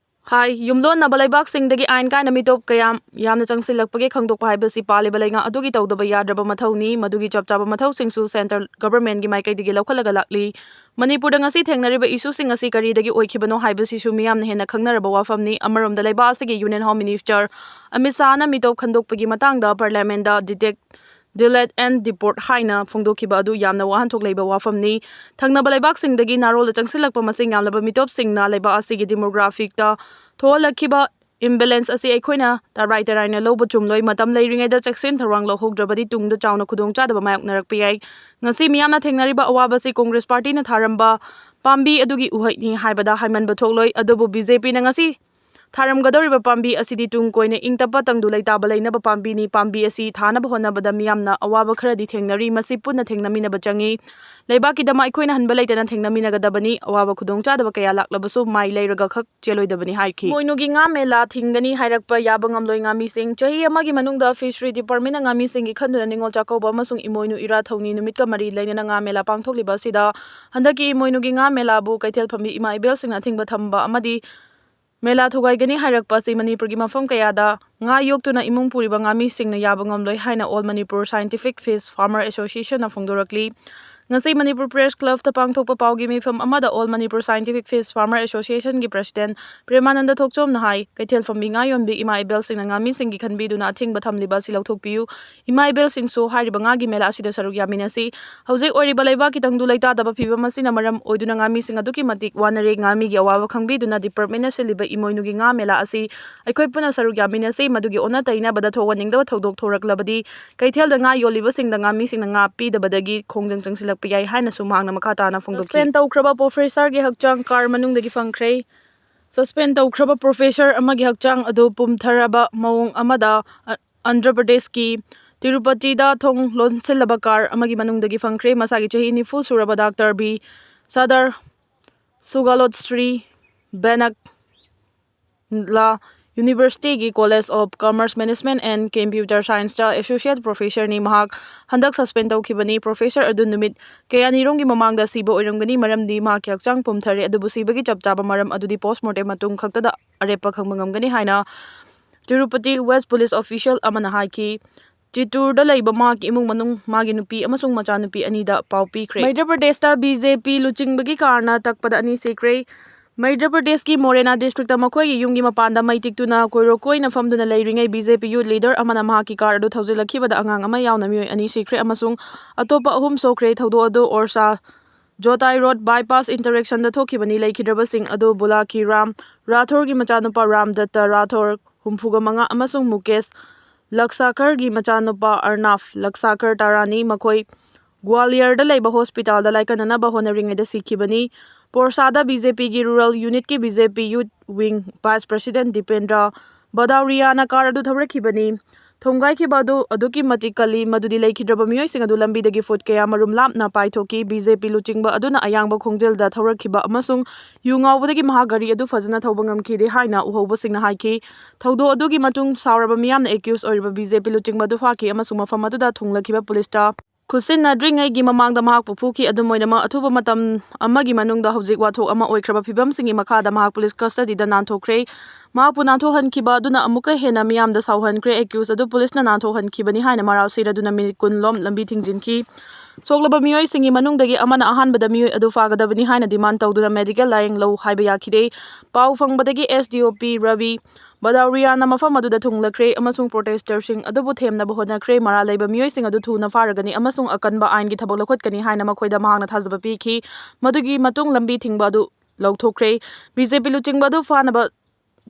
ꯍꯥꯏ, ꯌꯨꯝꯂꯣꯟꯅꯕ ꯂꯩꯕꯥꯛꯁꯤꯡꯗꯒꯤ ꯑꯥꯏꯟ ꯀꯥꯏꯅ ꯃꯤꯇꯣꯞ ꯀꯌꯥ ꯌꯥꯝꯅ ꯆꯪꯁꯤꯜꯂꯛꯄꯒꯤ ꯈꯪꯗꯣꯛꯄ ꯍꯥꯏꯕꯁꯤ ꯄꯥꯜꯂꯤꯕ ꯂꯩꯉꯥꯛ ꯑꯗꯨꯒꯤ ꯇꯧꯗꯕ ꯌꯥꯗ꯭ꯔꯕ ꯃꯊꯧꯅꯤ꯫ ꯃꯗꯨꯒꯤ ꯆꯞ ꯆꯥꯕ ꯃꯊꯧꯁꯤꯡꯁꯨ central governmentꯒꯤ ꯃꯥꯏꯀꯩꯗꯒꯤ ꯂꯧꯈꯠꯂꯒ ꯂꯥꯛꯂꯤ꯫ ꯃꯅꯤꯄꯨꯔꯗ ꯉꯁꯤ ꯊꯦꯡꯅꯔꯤꯕ issueꯁꯤꯡ ꯑꯁꯤ ꯀꯔꯤꯗꯒꯤ ꯑꯣꯏꯈꯤꯕꯅꯣ ꯍꯥꯏꯕꯁꯤꯁꯨ ꯃꯤꯌꯥꯝꯅ ꯍꯦꯟꯅ ꯈꯪꯅꯔꯕ ꯋꯥꯐꯝꯅꯤ꯫ ꯑꯃꯔꯣꯝꯗ ꯂꯩꯕꯥꯛ ꯑꯁꯤꯒꯤ Union Home Minister ꯑꯃꯤꯠ ꯁꯥꯍꯅ ꯃꯤꯇꯣꯞ ꯈꯟꯗꯣꯛꯄꯒꯤ ꯃꯇꯥꯡꯗ parliamentꯗ detect delete and deport ꯍꯥꯏꯅ ꯐꯣꯡꯗꯣꯛꯈꯤꯕ ꯑꯗꯨ ꯌꯥꯝꯅ ꯋꯥꯍꯟꯊꯣꯛ ꯂꯩꯕ ꯋꯥꯐꯝꯅꯤ꯫ ꯊꯪꯅꯕ ꯂꯩꯕꯥꯛꯁꯤꯡꯗꯒꯤ ꯅꯥꯔꯣꯜꯗ ꯆꯪꯁꯤꯜꯂꯛꯄ ꯃꯁꯤꯡ ꯌꯥꯝꯂꯕ ꯃꯤꯇꯣꯞꯁꯤꯡꯅ ꯂꯩꯕꯥꯛ ꯑꯁꯤꯒꯤ demographicꯇ ꯊꯣꯛꯍꯜꯂꯛꯈꯤꯕ imbalance ꯑꯁꯤ ꯑꯩꯈꯣꯏꯅ ꯇꯔꯥꯏ ꯇꯔꯥꯏꯅ ꯂꯧꯕ ꯆꯨꯝꯂꯣꯏ꯫ ꯃꯇꯝ ꯂꯩꯔꯤꯉꯩꯗ ꯆꯦꯛꯁꯤꯟ ꯊꯧꯔꯥꯡ ꯂꯧꯍꯧꯗ꯭ꯔꯕꯗꯤ ꯇꯨꯡꯗ ꯆꯥꯎꯅ ꯈꯨꯗꯣꯡꯆꯥꯗꯕ ꯃꯥꯌꯣꯛꯅꯔꯛꯄ ꯌꯥꯏ꯫ ꯉꯁꯤ ꯃꯤꯌꯥꯝꯅ ꯊꯦꯡꯅꯔꯤꯕ ꯑꯋꯥꯕꯁꯤ Congress partyꯅ ꯊꯥꯔꯝꯕ ꯄꯥꯝꯕꯤ ꯑꯗꯨꯒꯤ ꯎꯍꯩꯅꯤ ꯍꯥꯏꯕꯗ ꯍꯥꯏꯃꯟꯕ ꯊꯣꯛꯂꯣꯏ꯫ ꯑꯗꯨꯕꯨ B J Pꯅ ꯉꯁꯤ ꯊꯥꯔꯝꯒꯗꯧꯔꯤꯕ ꯄꯥꯝꯕꯤ ꯑꯁꯤꯗꯤ ꯇꯨꯡ ꯀꯣꯏꯅ ꯏꯪ ꯇꯞꯄ ꯇꯪꯗꯨ ꯂꯩꯇꯥꯕ ꯂꯩꯅꯕ ꯄꯥꯝꯕꯤꯅꯤ꯫ ꯄꯥꯝꯕꯤ ꯑꯁꯤ ꯊꯥꯅꯕ ꯍꯣꯠꯅꯕꯗ ꯃꯤꯌꯥꯝꯅ ꯑꯋꯥꯕ ꯈꯔꯗꯤ ꯊꯦꯡꯅꯔꯤ꯫ ꯃꯁꯤ ꯄꯨꯟꯅ ꯊꯦꯡꯅꯃꯤꯟꯅꯕ ꯆꯪꯏ꯫ ꯂꯩꯕꯥꯛꯀꯤꯗꯃꯛ ꯑꯩꯈꯣꯏꯅ ꯍꯟꯕ ꯂꯩꯇꯅ ꯊꯦꯡꯅꯃꯤꯟꯅꯒꯗꯕꯅꯤ꯫ ꯑꯋꯥꯕ ꯈꯨꯗꯣꯡꯆꯥꯗꯕ ꯀꯌꯥ ꯂꯥꯛꯂꯕꯁꯨ ꯃꯥꯏ ꯂꯩꯔꯒ ꯈꯛ ꯆꯦꯜꯂꯣꯏꯗꯕꯅꯤ ꯍꯥꯏꯈꯤ꯫ ꯏꯃꯣꯏꯅꯨꯒꯤ ꯉꯥ ꯃꯦꯂꯥ ꯊꯤꯡꯒꯅꯤ ꯍꯥꯏꯔꯛꯄ ꯌꯥꯕ ꯉꯝꯂꯣꯏ꯫ ꯉꯥꯃꯤꯁꯤꯡ꯫ ꯆꯍꯤ ꯑꯃꯒꯤ ꯃꯅꯨꯡꯗ Fishery Departmentꯅ ꯉꯥꯃꯤꯁꯤꯡꯒꯤ ꯈꯟꯗꯨꯅ ꯅꯤꯉꯣꯜ ꯆꯥꯛꯀꯧꯕ ꯑꯃꯁꯨꯡ ꯏꯃꯣꯏꯅꯨ ꯏꯔꯥꯠ ꯊꯧꯅꯤ ꯅꯨꯃꯤꯠꯀ ꯃꯔꯤ ꯂꯩꯅꯅ ꯉꯥ ꯃꯦꯂꯥ ꯄꯥꯡꯊꯣꯛꯂꯤꯕ ꯑꯁꯤꯗ ꯍꯟꯗꯛꯀꯤ ꯏꯃꯣꯏꯅꯨꯒꯤ ꯉꯥ ꯃꯦꯂꯥꯕꯨ ꯀꯩꯊꯦꯜ ꯐꯝꯕꯤ ꯏꯃꯥ ꯏꯕꯦꯜꯁꯤꯡꯅ ꯑꯊꯤꯡꯕ ꯊꯝꯕ ꯑꯃꯗꯤ ꯃꯦꯂꯥ ꯊꯨꯒꯥꯏꯒꯅꯤ ꯍꯥꯏꯔꯛꯄ ꯑꯁꯤ ꯃꯅꯤꯄꯨꯔꯒꯤ ꯃꯐꯝ ꯀꯌꯥꯗ ꯉꯥ ꯌꯣꯛꯇꯨꯅ ꯏꯃꯨꯡ ꯄꯨꯔꯤꯕ ꯉꯥꯃꯤꯁꯤꯡꯅ ꯌꯥꯕ ꯉꯝꯂꯣꯏ ꯍꯥꯏꯅ All Manipur Scientific Fish Farmer Associationꯅ ꯐꯣꯡꯗꯣꯔꯛꯂꯤ꯫ ꯉꯁꯤ ꯃꯅꯤꯄꯨꯔ Press Clubꯇ ꯄꯥꯡꯊꯣꯛꯄ ꯄꯥꯎꯒꯤ ꯃꯤꯐꯝ ꯑꯃꯗ All Manipur Scientific Fish Farmer Associationꯒꯤ President ꯄ꯭ꯔꯦꯃꯥꯅꯟꯗ ꯊꯣꯛꯆꯣꯝꯅ ꯍꯥꯏ, ꯀꯩꯊꯦꯜ ꯐꯝꯕꯤ ꯉꯥ ꯌꯣꯟꯕꯤ ꯏꯃꯥ ꯏꯕꯦꯜꯁꯤꯡꯅ ꯉꯥꯃꯤꯁꯤꯡꯒꯤ ꯈꯟꯕꯤꯗꯨꯅ ꯑꯊꯤꯡꯕ ꯊꯝꯂꯤꯕ ꯑꯁꯤ ꯂꯧꯊꯣꯛꯄꯤꯌꯨ꯫ ꯏꯃꯥ ꯏꯕꯦꯜꯁꯤꯡꯁꯨ ꯍꯥꯏꯔꯤꯕ ꯉꯥꯒꯤ ꯃꯦꯂꯥ ꯑꯁꯤꯗ ꯁꯔꯨꯛ ꯌꯥꯃꯤꯟꯅꯁꯤ꯫ ꯍꯧꯖꯤꯛ ꯑꯣꯏꯔꯤꯕ ꯂꯩꯕꯥꯛꯀꯤ ꯇꯪꯗꯨ ꯂꯩꯇꯥꯗꯕ ꯐꯤꯕꯝ ꯑꯁꯤꯅ ꯃꯔꯝ ꯑꯣꯏꯗꯨꯅ ꯉꯥꯃꯤꯁꯤꯡ ꯑꯗꯨꯛꯀꯤ ꯃꯇꯤꯛ ꯋꯥꯅꯔꯦ꯫ ꯉꯥꯃꯤꯒꯤ ꯑꯋꯥꯕ ꯈꯪꯕꯤꯗꯨꯅ Departmentꯅ ꯁꯤꯜꯂꯤꯕ ꯏꯃꯣꯏꯅꯨꯒꯤ ꯉꯥ ꯃꯦꯂꯥ ꯑꯁꯤ ꯑꯩꯈꯣꯏ ꯄꯨꯟꯅ ꯁꯔꯨꯛ ꯌꯥꯃꯤꯟꯅꯁꯤ꯫ ꯃꯗꯨꯒꯤ ꯑꯣꯟꯅ ꯇꯩꯅꯕꯗ ꯊꯣꯛꯍꯟꯅꯤꯡꯗꯕ ꯊꯧꯗꯣꯛ ꯊꯣꯔꯛꯂꯕꯗꯤ ꯀꯩꯊꯦꯜꯗ ꯉꯥ ꯌꯣꯜꯂꯤꯕꯁꯤꯡꯗ ꯉꯥꯃꯤꯁꯤꯡꯅ ꯉꯥ ꯄꯤꯗꯕꯗꯒꯤ ꯈꯣꯡꯖꯪ ꯆꯪꯁꯤꯜꯂꯛꯄ ꯌꯥꯏ ꯍꯥꯏꯅꯁꯨ ꯃꯍꯥꯛꯅ ꯃꯈꯥ ꯇꯥꯅ ꯐꯣꯡꯗꯣꯛꯈꯤ꯫ Suspend ꯇꯧꯈ꯭ꯔꯕ professorꯒꯤ ꯍꯛꯆꯥꯡ car ꯃꯅꯨꯡꯗꯒꯤ ꯐꯪꯈ꯭ꯔꯦ꯫ Suspend ꯇꯧꯈ꯭ꯔꯕ professor ꯑꯃꯒꯤ ꯍꯛꯆꯥꯡ ꯑꯗꯨ ꯄꯨꯝꯊꯔꯕ ꯃꯑꯣꯡ ꯑꯃꯗ ꯑ-, ꯑꯟꯙ꯭ꯔ ꯄ꯭ꯔꯗꯦꯁꯀꯤ ꯇꯤꯔꯨꯄꯇꯤꯗ ꯊꯣꯡ ꯂꯣꯟꯁꯤꯜꯂꯕ car ꯑꯃꯒꯤ ꯃꯅꯨꯡꯗꯒꯤ ꯐꯪꯈ꯭ꯔꯦ꯫ ꯃꯁꯥꯒꯤ ꯆꯍꯤ ꯅꯤꯐꯨ ꯁꯨꯔꯕ ꯗꯥꯛꯇꯔ ꯕꯤ ꯁꯥꯗꯔ ꯁꯨꯒꯥꯂꯣꯠ ꯁ꯭ꯔꯤ ꯕꯦꯅꯛ ꯂꯥ Universityꯒꯤ College of Commerce Management and Computer Scienceꯇ Associate Professorꯅꯤ꯫ ꯃꯍꯥꯛ ꯍꯟꯗꯛ suspend ꯇꯧꯈꯤꯕꯅꯤ꯫ Professor ꯑꯗꯨ ꯅꯨꯃꯤꯠ ꯀꯌꯥꯅꯤꯔꯣꯝꯒꯤ ꯃꯃꯥꯡꯗ ꯁꯤꯕ ꯑꯣꯏꯔꯝꯒꯅꯤ, ꯃꯔꯝꯗꯤ ꯃꯍꯥꯛꯀꯤ ꯍꯛꯆꯥꯡ ꯄꯨꯝꯊꯔꯦ, ꯑꯗꯨꯕꯨ ꯁꯤꯕꯒꯤ ꯆꯞ ꯆꯥꯕ ꯃꯔꯝ ꯑꯗꯨꯗꯤ post mortem ꯃꯇꯨꯡ ꯈꯛꯇꯗ ꯑꯔꯦꯞꯄ ꯈꯪꯕ ꯉꯝꯒꯅꯤ ꯍꯥꯏꯅ ꯇꯤꯔꯨꯄꯇꯤ West Police Official ꯑꯃꯅ ꯍꯥꯏꯈꯤ꯫ ꯆꯤꯠꯇꯨꯔꯗ ꯂꯩꯕ ꯃꯍꯥꯛꯀꯤ ꯏꯃꯨꯡ ꯃꯅꯨꯡ, ꯃꯥꯒꯤ ꯅꯨꯄꯤ ꯑꯃꯁꯨꯡ ꯃꯆꯥꯅꯨꯄꯤ ꯑꯅꯤꯗ ꯄꯥꯎ ꯄꯤꯈ꯭ꯔꯦ꯫ ꯃꯙ꯭ꯌ ꯄ꯭ꯔꯗꯦꯁꯇ BJP ꯂꯨꯆꯤꯡꯕꯒꯤ carꯅ ꯇꯛꯄꯗ ꯑꯅꯤ ꯁꯤꯈ꯭ꯔꯦ꯫ ꯃꯙ꯭ꯌ ꯄ꯭ꯔꯗꯦꯁꯀꯤ ꯃꯣꯔꯦꯅꯥ districtꯇ ꯃꯈꯣꯏꯒꯤ ꯌꯨꯝꯒꯤ ꯃꯄꯥꯟꯗ ꯃꯩ ꯇꯤꯛꯇꯨꯅ ꯀꯣꯏꯔꯣ ꯀꯣꯏꯅ ꯐꯝꯗꯨꯅ ꯂꯩꯔꯤꯉꯩ BJP youth leader ꯑꯃꯅ ꯃꯍꯥꯛꯀꯤ car ꯑꯗꯨ ꯊꯧꯖꯤꯜꯂꯛꯈꯤꯕꯗ ꯑꯉꯥꯡ ꯑꯃ ꯌꯥꯎꯅ ꯃꯤꯑꯣꯏ ꯑꯅꯤ ꯁꯤꯈ꯭ꯔꯦ ꯑꯃꯁꯨꯡ ꯑꯇꯣꯞꯄ ꯑꯍꯨꯝ ꯁꯣꯛꯈ꯭ꯔꯦ꯫ ꯊꯧꯗꯣꯛ ꯑꯗꯨ ꯑꯣꯔꯁꯥ ꯖꯣꯇꯥꯏ road bypass interactionꯗ ꯊꯣꯛꯈꯤꯕꯅꯤ꯫ ꯂꯩꯈꯤꯗ꯭ꯔꯕꯁꯤꯡ ꯑꯗꯨ ꯕꯨꯂꯥꯀꯤ ꯔꯥꯝ ꯔꯥꯊꯣꯔꯒꯤ ꯃꯆꯥꯅꯨꯄꯥ ꯔꯥꯝ ꯗꯠꯇ ꯔꯥꯊꯣꯔ, ꯍꯨꯝꯐꯨꯒ ꯃꯉꯥ, ꯑꯃꯁꯨꯡ ꯃꯨꯀꯦꯁ ꯂꯛꯁꯥꯀꯔꯒꯤ ꯃꯆꯥꯅꯨꯄꯥ ꯑꯔꯅꯥꯐ ꯂꯛꯁꯥꯀꯔ ꯇꯔꯥꯅꯤ꯫ ꯃꯈꯣꯏ ꯒ꯭ꯋꯥꯂꯤꯌꯔꯗ ꯂꯩꯕ hospitalꯗ ꯂꯥꯏꯀꯠꯅꯅꯕ ꯍꯣꯠꯅꯔꯤꯉꯩꯗ ꯁꯤꯈꯤꯕꯅꯤ꯫ ꯄꯣꯔꯁꯥꯗ ꯕꯤ ꯖꯦ ꯄꯤꯒꯤ Rural Unitꯀꯤ B J P Youth Wing Vice President Dipendra ꯕꯗꯥꯎꯔꯤꯌꯥꯅ car ꯑꯗꯨ ꯊꯧꯔꯛꯈꯤꯕꯅꯤ꯫ ꯊꯣꯝꯒꯥꯏꯈꯤꯕ ꯑꯗꯨ ꯑꯗꯨꯛꯀꯤ ꯃꯇꯤꯛ ꯀꯜꯂꯤ, ꯃꯗꯨꯗꯤ ꯂꯩꯈꯤꯗ꯭ꯔꯕ ꯃꯤꯑꯣꯏꯁꯤꯡ ꯑꯗꯨ ꯂꯝꯕꯤꯗꯒꯤ foot ꯀꯌꯥꯃꯔꯨꯝ ꯂꯥꯞꯅ ꯄꯥꯏꯊꯣꯛꯈꯤ꯫ B J P ꯂꯨꯆꯤꯡꯕ ꯑꯗꯨꯅ ꯑꯌꯥꯡꯕ ꯈꯣꯡꯖꯦꯜꯗ ꯊꯧꯔꯛꯈꯤꯕ ꯑꯃꯁꯨꯡ ꯌꯨ ꯉꯥꯎꯕꯗꯒꯤ ꯃꯍꯥꯛ ꯒꯥꯔꯤ ꯑꯗꯨ ꯐꯖꯅ ꯊꯧꯕ ꯉꯝꯈꯤꯗꯦ ꯍꯥꯏꯅ ꯎꯍꯧꯕꯁꯤꯡꯅ ꯍꯥꯏꯈꯤ꯫ ꯊꯧꯗꯣꯛ ꯑꯗꯨꯒꯤ ꯃꯇꯨꯡ ꯁꯥꯎꯔꯕ ꯃꯤꯌꯥꯝꯅ accused ꯑꯣꯏꯔꯤꯕ B J P ꯂꯨꯆꯤꯡꯕ ꯑꯗꯨ ꯐꯥꯈꯤ ꯑꯃꯁꯨꯡ ꯃꯐꯝ ꯑꯗꯨꯗ ꯊꯨꯡꯂꯈꯤꯕ ꯄꯨꯂꯤꯁꯇ ꯈꯨꯠꯁꯤꯟꯅꯗ꯭ꯔꯤꯉꯩꯒꯤ ꯃꯃꯥꯡꯗ ꯃꯍꯥꯛꯄꯨ ꯐꯨꯈꯤ꯫ ꯑꯗꯨꯝ ꯑꯣꯏꯅꯃꯛ, ꯑꯊꯨꯕ ꯃꯇꯝ ꯑꯃꯒꯤ ꯃꯅꯨꯡꯗ ꯍꯧꯖꯤꯛ ꯋꯥꯊꯣꯛ ꯑꯃ ꯑꯣꯏꯈ꯭ꯔꯕ ꯐꯤꯚꯝꯁꯤꯡꯒꯤ ꯃꯈꯥꯗ ꯃꯍꯥꯛ ꯄꯨꯂꯤꯁ custody ꯗ ꯅꯥꯟꯊꯣꯛꯈ꯭ꯔꯦ꯫ ꯃꯍꯥꯛꯄꯨ ꯅꯥꯟꯊꯣꯛꯍꯟꯈꯤꯕ ꯑꯗꯨꯅ ꯑꯃꯨꯛꯀ ꯍꯦꯟꯅ ꯃꯤꯌꯥꯝꯗ ꯁꯥꯎꯍꯟꯈ꯭ꯔꯦ꯫ Accused ꯑꯗꯨ ꯄꯨꯂꯤꯁꯅ ꯅꯥꯟꯊꯣꯛꯍꯟꯈꯤꯕꯅꯤ ꯍꯥꯏꯅ ꯃꯔꯥꯜ ꯁꯤꯔꯗꯨꯅ ꯃꯤꯅꯤꯠ ꯀꯨꯟ ꯂꯣꯝ ꯂꯝꯕꯤ ꯊꯤꯡꯖꯤꯟꯈꯤ꯫ ꯁꯣꯛꯂꯕ ꯃꯤꯑꯣꯏꯁꯤꯡꯒꯤ ꯃꯅꯨꯡꯗꯒꯤ ꯑꯃꯅ ꯑꯍꯥꯟꯕꯗ ꯃꯤꯑꯣꯏ ꯑꯗꯨ ꯐꯥꯒꯗꯕꯅꯤ ꯍꯥꯏꯅ demand ꯇꯧꯗꯨꯅ medical ꯂꯥꯌꯦꯡꯂꯧ ꯍꯥꯏꯕ ꯌꯥꯈꯤꯗꯦ꯫ ꯄꯥꯎ ꯐꯪꯕꯗꯒꯤ S D O P Ravi ꯕꯗꯥꯎꯔꯤꯌꯥꯅ ꯃꯐꯝ ꯑꯗꯨꯗ ꯊꯨꯡꯂꯈ꯭ꯔꯦ ꯑꯃꯁꯨꯡ protester ꯁꯤꯡ ꯑꯗꯨꯕꯨ ꯊꯦꯝꯅꯕ ꯍꯣꯠꯅꯈ꯭ꯔꯦ꯫ ꯃꯔꯥꯜ ꯂꯩꯕ ꯃꯤꯑꯣꯏꯁꯤꯡ ꯑꯗꯨ ꯊꯨꯅ ꯐꯥꯔꯒꯅꯤ ꯑꯃꯁꯨꯡ ꯑꯀꯟꯕ ꯑꯥꯏꯟꯒꯤ ꯊꯕꯛ ꯂꯧꯈꯠꯀꯅꯤ ꯍꯥꯏꯅ ꯃꯈꯣꯏꯗ ꯃꯍꯥꯛꯅ ꯊꯥꯖꯕ ꯄꯤꯈꯤ꯫ ꯃꯗꯨꯒꯤ ꯃꯇꯨꯡ ꯂꯝꯕꯤ ꯊꯤꯡꯕ ꯑꯗꯨ ꯂꯧꯊꯣꯛꯈ꯭ꯔꯦ꯫ B J P ꯂꯨꯆꯤꯡꯕ ꯑꯗꯨ ꯐꯥꯅꯕ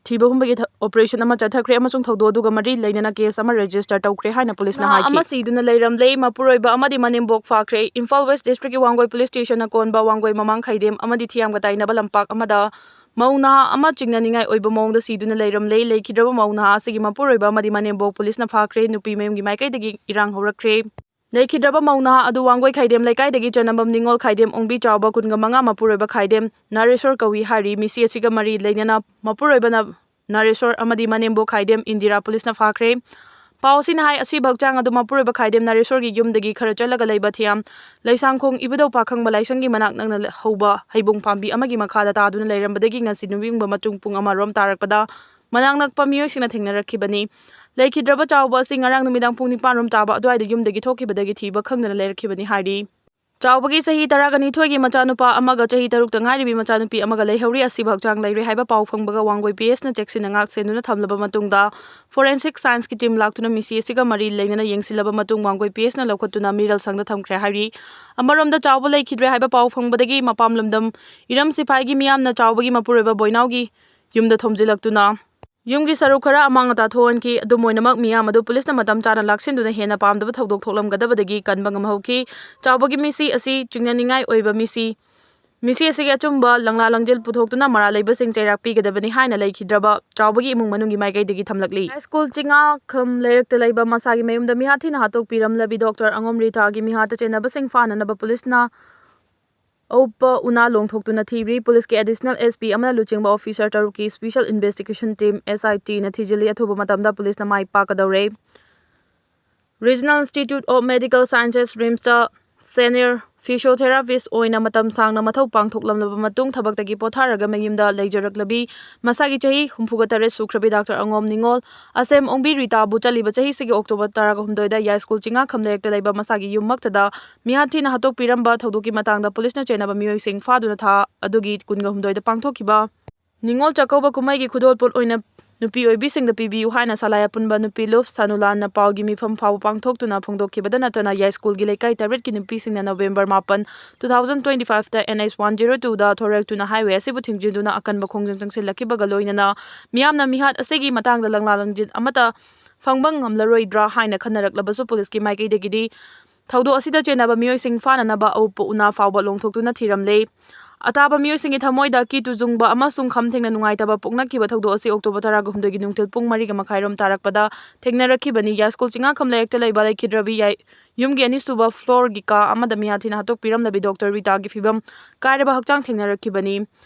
ꯊꯤꯕ ꯍꯨꯝꯕꯒꯤ ꯊ-, operation ꯑꯃ ꯆꯠꯊꯈ꯭ꯔꯦ ꯑꯃꯁꯨꯡ ꯊꯧꯗꯣꯛ ꯑꯗꯨꯒ ꯃꯔꯤ ꯂꯩꯅꯅ case ꯑꯃ register ꯇꯧꯈ꯭ꯔꯦ ꯍꯥꯏꯅ ꯄꯨꯂꯤꯁꯅ ꯅꯍꯥ ꯍꯥꯏꯈꯤ꯫ ꯑꯃ ꯁꯤꯗꯨꯅ ꯂꯩꯔꯝꯂꯦ꯫ ꯃꯄꯨꯔꯣꯏꯕ ꯑꯃꯗꯤ ꯃꯅꯦꯝꯕꯣꯛ ꯐꯥꯈ꯭ꯔꯦ꯫ ꯏꯝꯐꯥꯜ West District ꯀꯤ ꯋꯥꯡꯒꯣꯏ police station ꯅ ꯀꯣꯟꯕ ꯋꯥꯡꯒꯣꯏ ꯃꯃꯥꯡ ꯈꯥꯏꯗꯦꯝ ꯑꯃꯗꯤ ꯊꯤꯌꯥꯝꯒ ꯇꯥꯏꯅꯕ ꯂꯝꯄꯥꯛ ꯑꯃꯗ ꯃꯧ ꯅꯍꯥ ꯑꯃ ꯆꯤꯡꯅꯅꯤꯡꯉꯥꯏ ꯑꯣꯏꯕ ꯃꯑꯣꯡꯗ ꯁꯤꯗꯨꯅ ꯂꯩꯔꯝꯂꯦ꯫ ꯂꯩꯈꯤꯗ꯭ꯔꯕ ꯃꯧ ꯅꯍꯥ ꯑꯁꯤꯒꯤ ꯃꯄꯨꯔꯣꯏꯕ ꯑꯃꯗꯤ ꯃꯅꯦꯝꯕꯣꯛ ꯄꯨꯂꯤꯁꯅ ꯐꯥꯈ꯭ꯔꯦ꯫ ꯅꯨꯄꯤ ꯃꯌꯨꯝꯒꯤ ꯃꯥꯏꯀꯩꯗꯒꯤ ꯏꯔꯥꯡ ꯍꯧꯔꯛꯈ꯭ꯔꯦ꯫ ꯂꯩꯈꯤꯗ꯭ꯔꯕ ꯃꯧ ꯅꯍꯥ ꯑꯗꯨ ꯋꯥꯡꯒꯣꯏ ꯈꯥꯏꯗꯦꯝ ꯂꯩꯀꯥꯏꯗꯒꯤ ꯆꯅꯝꯕꯝ ꯅꯤꯉꯣꯜ ꯈꯥꯏꯗꯦꯝ ꯑꯣꯡꯕꯤ ꯆꯥꯎꯕ ꯀꯨꯟꯒ ꯃꯉꯥ, ꯃꯄꯨꯔꯣꯏꯕ ꯈꯥꯏꯗꯦꯝ ꯅꯥꯔꯦꯁꯣꯔ ꯀꯧꯏ ꯍꯥꯏꯔꯤ꯫ ꯃꯤꯁꯤ ꯑꯁꯤꯒ ꯃꯔꯤ ꯂꯩꯅꯅ ꯃꯄꯨꯔꯣꯏꯕꯅ ꯅꯥꯔꯦꯁꯣꯔ ꯑꯃꯗꯤ ꯃꯅꯦꯝꯕꯣꯛ ꯈꯥꯏꯗꯦꯝ ꯏꯟꯗꯤꯔꯥ ꯄꯨꯂꯤꯁꯅ ꯐꯥꯈ꯭ꯔꯦ꯫ ꯄꯥꯎ ꯑꯁꯤꯅ ꯍꯥꯏ, ꯑꯁꯤꯕ ꯍꯛꯆꯥꯡ ꯑꯗꯨ ꯃꯄꯨꯔꯣꯏꯕ ꯈꯥꯏꯗꯦꯝ ꯅꯥꯔꯦꯁꯣꯔꯒꯤ ꯌꯨꯝꯗꯒꯤ ꯈꯔ ꯆꯠꯂꯒ ꯂꯩꯕ ꯊꯤꯌꯥꯝ ꯂꯩꯁꯥꯡꯈꯣꯡ ꯏꯕꯨꯙꯧ ꯄꯥꯈꯪꯕ ꯂꯥꯏꯁꯪꯒꯤ ꯃꯅꯥꯛ ꯅꯛꯅ ꯍꯧꯕ ꯍꯩꯕꯣꯡ ꯄꯥꯝꯕꯤ ꯑꯃꯒꯤ ꯃꯈꯥꯗ ꯇꯥꯗꯨꯅ ꯂꯩꯔꯝꯕꯗꯒꯤ ꯉꯁꯤ ꯅꯨꯃꯤꯠꯌꯨꯡꯕ ꯃꯇꯨꯡ ꯄꯨꯡ ꯑꯃ ꯔꯣꯝ ꯇꯥꯔꯛꯄꯗ ꯃꯅꯥꯛ ꯅꯛꯄ ꯃꯤꯑꯣꯏꯁꯤꯡꯅ ꯊꯦꯡꯅꯔꯛꯈꯤꯕꯅꯤ꯫ ꯂꯩꯈꯤꯗ꯭ꯔꯕ ꯆꯥꯎꯕ ꯑꯁꯤ ꯉꯔꯥꯡ ꯅꯨꯃꯤꯗꯥꯡ ꯄꯨꯡ ꯅꯤꯄꯥꯟ ꯔꯣꯝ ꯇꯥꯕ ꯑꯗꯨꯋꯥꯏꯗ ꯌꯨꯝꯗꯒꯤ ꯊꯣꯛꯈꯤꯕꯗꯒꯤ ꯊꯤꯕ ꯈꯪꯗꯅ ꯂꯩꯔꯛꯈꯤꯕꯅꯤ ꯍꯥꯏꯔꯤ꯫ ꯆꯥꯎꯕꯒꯤ ꯆꯍꯤ ꯇꯔꯥꯒ ꯅꯤꯊꯣꯏꯒꯤ ꯃꯆꯥꯅꯨꯄꯥ ꯑꯃꯒ ꯆꯍꯤ ꯇꯔꯨꯛꯇ ꯉꯥꯏꯔꯤꯕꯤ ꯃꯆꯥꯅꯨꯄꯤ ꯑꯃꯒ ꯂꯩꯍꯧꯔꯤ꯫ ꯑꯁꯤꯕ ꯍꯛꯆꯥꯡ ꯂꯩꯔꯦ ꯍꯥꯏꯕ ꯄꯥꯎ ꯐꯪꯕꯒ ꯋꯥꯡꯒꯣꯏ P S ꯅ ꯆꯦꯛꯁꯤꯟꯅ ꯉꯥꯛ ꯁꯦꯟꯗꯨꯅ ꯊꯝꯂꯕ ꯃꯇꯨꯡꯗ forensic science ꯀꯤ team ꯂꯥꯛꯇꯨꯅ ꯃꯤꯁꯤ ꯑꯁꯤꯒ ꯃꯔꯤ ꯂꯩꯅꯅ ꯌꯦꯡꯁꯤꯜꯂꯕ ꯃꯇꯨꯡ ꯋꯥꯡꯒꯣꯏ P S ꯅ ꯂꯧꯈꯠꯇꯨꯅ ꯃꯤꯔꯦꯜ ꯁꯪꯗ ꯊꯝꯈ꯭ꯔꯦ ꯍꯥꯏꯔꯤ꯫ ꯑꯃꯔꯣꯝꯗ ꯆꯥꯎꯕ ꯂꯩꯈꯤꯗ꯭ꯔꯦ ꯍꯥꯏꯕ ꯄꯥꯎ ꯐꯪꯕꯗꯒꯤ ꯃꯄꯥꯝ ꯂꯝꯗꯝ ꯏꯔꯝ ꯁꯤꯐꯥꯏꯒꯤ ꯃꯤꯌꯥꯝꯅ ꯆꯥꯎꯕꯒꯤ ꯃꯄꯨꯔꯣꯏꯕ ꯕꯣꯏꯅꯥꯎꯒꯤ ꯌꯨꯝꯗ ꯊꯣꯝꯖꯤꯜꯂꯛꯇꯨꯅ ꯌꯨꯝꯒꯤ ꯁꯔꯨꯛ ꯈꯔ ꯑꯃꯥꯡ ꯑꯇꯥ ꯊꯣꯛꯍꯟꯈꯤ꯫ ꯑꯗꯨꯝ ꯑꯣꯏꯅꯃꯛ, ꯃꯤꯌꯥꯝ ꯑꯗꯨ ꯄꯨꯂꯤꯁꯅ ꯃꯇꯝ ꯆꯥꯅ ꯂꯥꯛꯁꯤꯟꯗꯨꯅ ꯍꯦꯟꯅ ꯄꯥꯝꯗꯕ ꯊꯧꯗꯣꯛ ꯊꯣꯛꯂꯝꯒꯗꯕꯗꯒꯤ ꯀꯟꯕ ꯉꯝꯍꯧꯈꯤ꯫ ꯆꯥꯎꯕꯒꯤ ꯃꯤꯁꯤ ꯑꯁꯤ ꯆꯤꯡꯅꯅꯤꯡꯉꯥꯏ ꯑꯣꯏꯕ ꯃꯤꯁꯤ ꯃꯤꯁꯤ ꯑꯁꯤꯒꯤ ꯑꯆꯨꯝꯕ ꯂꯪꯂꯥ ꯂꯪꯖꯤꯜ ꯄꯨꯊꯣꯛꯇꯨꯅ ꯃꯔꯥꯜ ꯂꯩꯕꯁꯤꯡ ꯆꯩꯔꯥꯛ ꯄꯤꯒꯗꯕꯅꯤ ꯍꯥꯏꯅ ꯂꯩꯈꯤꯗ꯭ꯔꯕ ꯆꯥꯎꯕꯒꯤ ꯏꯃꯨꯡ ꯃꯅꯨꯡꯒꯤ ꯃꯥꯏꯀꯩꯗꯒꯤ ꯊꯝꯂꯛꯂꯤ꯫ ꯍꯥꯏ ꯁ꯭ꯀꯨꯜ ꯆꯤꯡꯉꯥꯈꯝ ꯂꯩꯔꯛꯇ ꯂꯩꯕ ꯃꯁꯥꯒꯤ ꯃꯌꯨꯝꯗ ꯃꯤꯍꯥꯠ ꯊꯤꯅ ꯍꯥꯠꯇꯣꯛꯄꯤꯔꯝꯂꯕꯤ ꯗꯣꯛꯇꯔ ꯑꯉꯣꯝ ꯔꯤꯇꯥꯒꯤ ꯃꯤꯍꯥꯠꯇ ꯆꯦꯟꯅꯕꯁꯤꯡ ꯐꯥꯅꯅꯕ ꯄꯨꯂꯤꯁꯅ ꯑꯎꯞꯄ ꯎꯅꯥ ꯂꯣꯡꯊꯣꯛꯇꯨꯅ ꯊꯤꯔꯤ꯫ ꯄꯨꯂꯤꯁꯀꯤ ꯑꯦꯗꯤꯁꯅꯦꯜ ꯑꯦꯁ ꯄꯤ ꯑꯃꯅ ꯂꯨꯆꯤꯡꯕ ꯑꯣꯐꯤꯁꯥꯔ ꯇꯔꯨꯛꯀꯤ special investigation team, S I ꯇꯤꯅ ꯊꯤꯖꯤꯜꯂꯤ꯫ ꯑꯊꯨꯕ ꯃꯇꯝꯗ ꯄꯨꯂꯤꯁꯅ ꯃꯥꯏ ꯄꯥꯛꯀꯗꯧꯔꯦ꯫ Regional institute of medical sciences, ꯔꯤꯝꯁꯇ ꯁꯦꯅꯤꯌꯔ ꯐꯤꯁꯤꯌꯣꯊꯦꯔꯥꯄꯤꯁ ꯑꯣꯏꯅ ꯃꯇꯝ ꯁꯥꯡꯅ ꯃꯊꯧ ꯄꯥꯡꯊꯣꯛꯂꯝꯂꯕ ꯃꯇꯨꯡ ꯊꯕꯛꯇꯒꯤ ꯄꯣꯊꯥꯔꯒ ꯃꯌꯨꯝꯗ ꯂꯩꯖꯔꯛꯂꯕꯤ ꯃꯁꯥꯒꯤ ꯆꯍꯤ ꯍꯨꯝꯐꯨꯒ ꯇꯔꯦꯠ ꯁꯨꯈ꯭ꯔꯕꯤ ꯗꯥꯛꯇꯔ ꯑꯉꯣꯝ ꯅꯤꯉꯣꯜ, ꯑꯁꯦꯝ ꯑꯣꯡꯕꯤ ꯔꯤꯇꯥꯕꯨ ꯆꯠꯂꯤꯕ ꯆꯍꯤꯁꯤꯒꯤ ꯑꯣꯛꯇꯣꯕꯔ ꯇꯔꯥꯒ ꯍꯨꯝꯗꯣꯏꯗ ꯌꯥꯏꯁ꯭ꯀꯨꯜ ꯆꯤꯡꯉꯥꯈꯝ ꯂꯩꯔꯛꯇ ꯂꯩꯕ ꯃꯁꯥꯒꯤ ꯌꯨꯝꯃꯛꯇꯗ ꯃꯤꯍꯥꯠ ꯊꯤꯅ ꯍꯥꯠꯇꯣꯛꯄꯤꯔꯝꯕ ꯊꯧꯗꯣꯛꯀꯤ ꯃꯇꯥꯡꯗ ꯄꯨꯂꯤꯁꯅ ꯆꯦꯟꯅꯕ ꯃꯤꯑꯣꯏꯁꯤꯡ ꯐꯥꯗꯨꯅ ꯊꯥ ꯑꯗꯨꯒꯤ ꯀꯨꯟꯒ ꯍꯨꯝꯗꯣꯏꯗ ꯄꯥꯡꯊꯣꯛꯈꯤꯕ ꯅꯤꯉꯣꯜ ꯆꯥꯛꯀꯧꯕ ꯀꯨꯝꯍꯩꯒꯤ ꯈꯨꯗꯣꯜꯄꯣꯠ ꯑꯣꯏꯅ ꯅꯨꯄꯤ ꯑꯣꯏꯕꯤꯁꯤꯡꯗ ꯄꯤꯕꯤꯌꯨ ꯍꯥꯏꯅ ꯁꯂꯥꯏ ꯑꯄꯨꯟꯕ ꯅꯨꯄꯤ ꯂꯨꯞ ꯁꯅꯨꯂꯥꯟꯅ ꯄꯥꯎꯒꯤ ꯃꯤꯐꯝ ꯐꯥꯎꯕ ꯄꯥꯡꯊꯣꯛꯇꯨꯅ ꯐꯣꯡꯗꯣꯛꯈꯤꯕꯗ ꯅꯠꯇꯅ ꯌꯥꯏꯁ꯭ꯀꯨꯜꯒꯤ ꯂꯩꯀꯥꯏ ꯇꯔꯦꯠꯀꯤ ꯅꯨꯄꯤꯁꯤꯡꯅ ꯅꯕꯦꯝꯕꯔ ꯃꯥꯄꯟ, two thousand twenty five ꯇ N H one zero two ꯗ ꯊꯣꯔꯛꯇꯨꯅ ꯍꯥꯏꯋꯦ ꯑꯁꯤꯕꯨ ꯊꯤꯡꯖꯤꯟꯗꯨꯅ ꯑꯀꯟꯕ ꯈꯣꯡꯖꯪ ꯆꯪꯁꯤꯜꯂꯛꯈꯤꯕꯒ ꯂꯣꯏꯅꯅ ꯃꯤꯌꯥꯝꯅ ꯃꯤꯍꯥꯠ ꯑꯁꯤꯒꯤ ꯃꯇꯥꯡꯗ ꯂꯪꯂꯥ ꯂꯪꯖꯤꯟ ꯑꯃꯠꯇ ꯐꯪꯕ ꯉꯝꯂꯔꯣꯏꯗ꯭ꯔꯥ ꯍꯥꯏꯅ ꯈꯟꯅꯔꯛꯂꯕꯁꯨ ꯄꯨꯂꯤꯁꯀꯤ ꯃꯥꯏꯀꯩꯗꯒꯤꯗꯤ ꯊꯧꯗꯣꯛ ꯑꯁꯤꯗ ꯆꯦꯟꯅꯕ ꯃꯤꯑꯣꯏꯁꯤꯡ ꯐꯥꯅꯅꯕ ꯑꯎꯞꯄ ꯎꯅꯥ ꯐꯥꯎꯕ ꯂꯣꯡꯊꯣꯛꯇꯨꯅ ꯊꯤꯔꯝꯂꯦ꯫ ꯑꯇꯥꯕ ꯃꯤꯑꯣꯏꯁꯤꯡꯒꯤ ꯊꯃꯣꯏꯗ ꯀꯤꯇꯨ ꯆꯨꯡꯕ ꯑꯃꯁꯨꯡ ꯈꯝ ꯊꯦꯡꯅ ꯅꯨꯡꯉꯥꯏꯇꯕ ꯄꯣꯛꯅꯈꯤꯕ ꯊꯧꯗꯣꯛ ꯑꯁꯤ ꯑꯣꯛꯇꯣꯕꯔ ꯇꯔꯥꯒ ꯍꯨꯝꯗꯣꯏꯒꯤ ꯅꯨꯡꯊꯤꯜ ꯄꯨꯡ ꯃꯔꯤꯒ ꯃꯈꯥꯏꯔꯣꯝ ꯇꯥꯔꯛꯄꯗ ꯊꯦꯡꯅꯔꯛꯈꯤꯕꯅꯤ꯫ ꯌꯥꯏꯁ꯭ꯀꯨꯜ ꯆꯤꯡꯉꯥꯈꯝ ꯂꯩꯔꯛꯇ ꯂꯩꯕ ꯂꯩꯈꯤꯗ꯭ꯔꯕꯤ ꯌꯥꯏ-, ꯌꯨꯝꯒꯤ ꯑꯅꯤꯁꯨꯕ ꯐ꯭ꯂꯣꯔꯒꯤ ꯀꯥ ꯑꯃꯗ ꯃꯤꯍꯥꯠ ꯊꯤꯅ ꯍꯥꯠꯇꯣꯛꯄꯤꯔꯝꯂꯕꯤ ꯗꯣꯛꯇꯔ ꯔꯤꯇꯥꯒꯤ ꯐꯤꯕꯝ ꯀꯥꯏꯔꯕ ꯍꯛꯆꯥꯡ ꯊꯦꯡꯅꯔꯛꯈꯤꯕꯅꯤ꯫